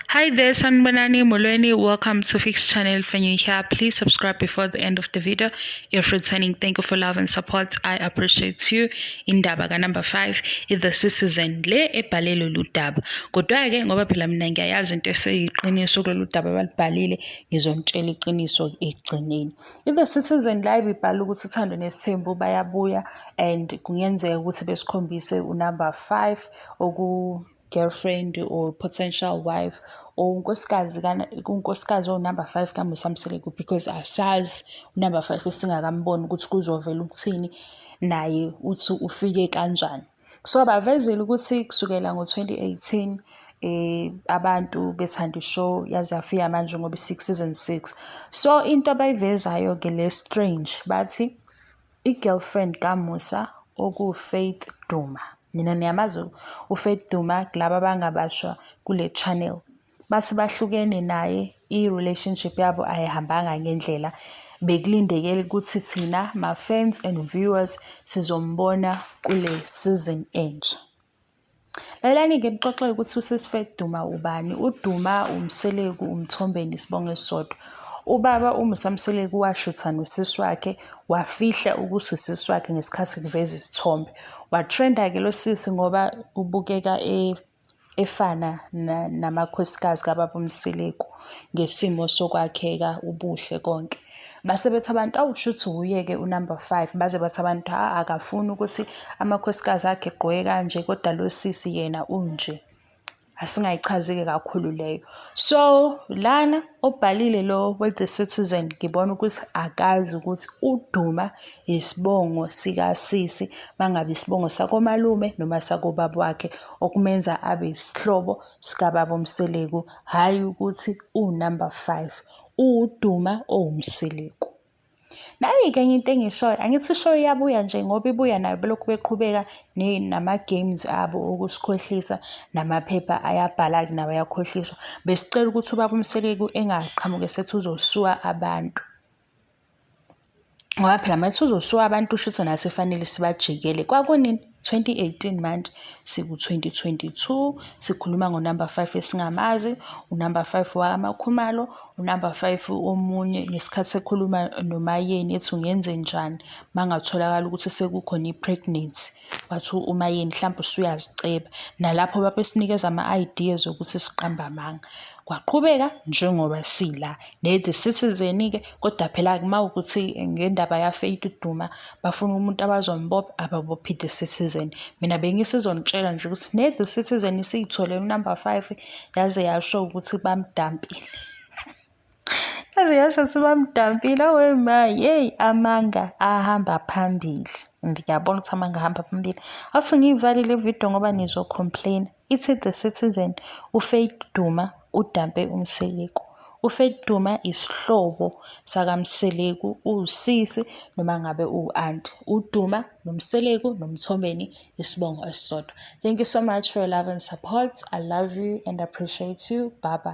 Hi there, Sanibonani Molweni. Welcome to Fix Channel. If you're new here, please subscribe before the end of the video. If returning, thank you for love and support. I appreciate you. Indaba ka number 5, i-The Citizen le ebhale lolu daba. Kodwa-ke ngoba phela mina ngiyayazi into eseyiqiniso kulolu daba abalibhalile, ngizonitshela iqiniso ekugcineni. I-The Citizen la ibibhala ukuthi uThando Nesithembu bayabuya and kungenzeka ukuthi besikhombise unumber 5 oku girlfriend or potential wife or unkosikazi, unkosikazi owu-number 5 kaMusa Mseleku, because asazi unumber 5 esingakamboni ukuthi kuzovela ukuthini naye, uthi ufike kanjani. So bavezile ukuthi kusukela ngo-2018 abantu bethanda ishow yaze yafika manje ngoba i-six season 6. So into abayivezayo-ke le strange, bathi i-girlfriend kaMusa oku-Faith Duma, nina niyamazi uFaith Duma kulaba abangabashwa kule channel, bathi bahlukene naye, i-relationship yabo ayihambanga ngendlela bekulindekele ukuthi thina ma-fans and viewers sizombona kule season entsha. Lalelani-ke nixoxele ukuthi usisi Faith Duma ubani. UDuma uMseleku, uMthombeni, isibongo esisodwa. Ubaba uMusa Mseleku washutha nosisi wakhe, wafihla ukuthi usisi wakhe ngesikhathi kuveza isithombe. Watrenda-ke lo sisi ngoba ubukeka efana namakhosikazi kababa uMseleku ngesimo sokwakheka, ubuhle konke. Base bethi abantu, awu shuthi wuye-ke unumber 5. Baze bathi abantu, ha akafuni ukuthi amakhosikazi akhe egqoke kanje, kodwa lo sisi yena unje. Asingayichazi-ke kakhulu leyo. So lana obhalile lo with The Citizen, ngibona ukuthi akazi ukuthi uDuma isibongo sikasisi, mangabe isibongo sakomalume noma sakobaba wakhe, okumenza abe isihlobo sikababa uMseleku, hhayi ukuthi uwunumber 5, uwuDuma owuMseleku. Nayi-ke enye into engishoyo, angithi ishow iyabuya nje ngoba ibuya nayo belokhu beqhubeka nama-games abo okusikhohlisa, namaphepha ayabhala-ke nawo ayakhohliswa. Besicela ukuthi ubaba uMseleku engaqhamuki esethi uzosuka abantu. Ngoba phela mayethi uzosuka abantu, shuthi nathi fanele sibajikele. Kwakunini? 2018, manje siku-2022, sikhuluma ngo-number 5 esingamazi, unumber 5 wakaMakhumalo, unumber 5 omunye ngesikhathi ekhuluma noMayeni ethi ungenzenjani mangatholakala ukuthi sekukhona i-pregnancy, wathi uMayeni mhlawumbe usuyaziceba, nalapho babesinikeza ama-ideas ukuthi siqambe amanga. Kwaqhubeka njengoba sila ne-The Citizen-ke, kodwa phela-ke uma ukuthi ngendaba ya-Faith Duma bafuna umuntu abazombopha, ababophe i-The Citizen. Mina bengisizonitshela nje ukuthi ne-The Citizen isiyitholele unumber 5, yaze yasho ukuthi bamdampile. Yaze yasho ukuthi bamdampile, awe ma, yeyi, amanga ahamba phambili. Ngiyabona ukuthi amanga ahamba phambili. Awuthi ngiyivalile ividiyo ngoba nizo-complain. Ithi The Citizen uFaith Duma udampe uMseleku. UFaith Duma isihlobo sakaMseleku, uwusisi noma ngabe uwu-anti. UDuma noMseleku noMthombeni isibongo esisodwa. Thank you so much for your love and support. I love you and appreciate you. Bye bye.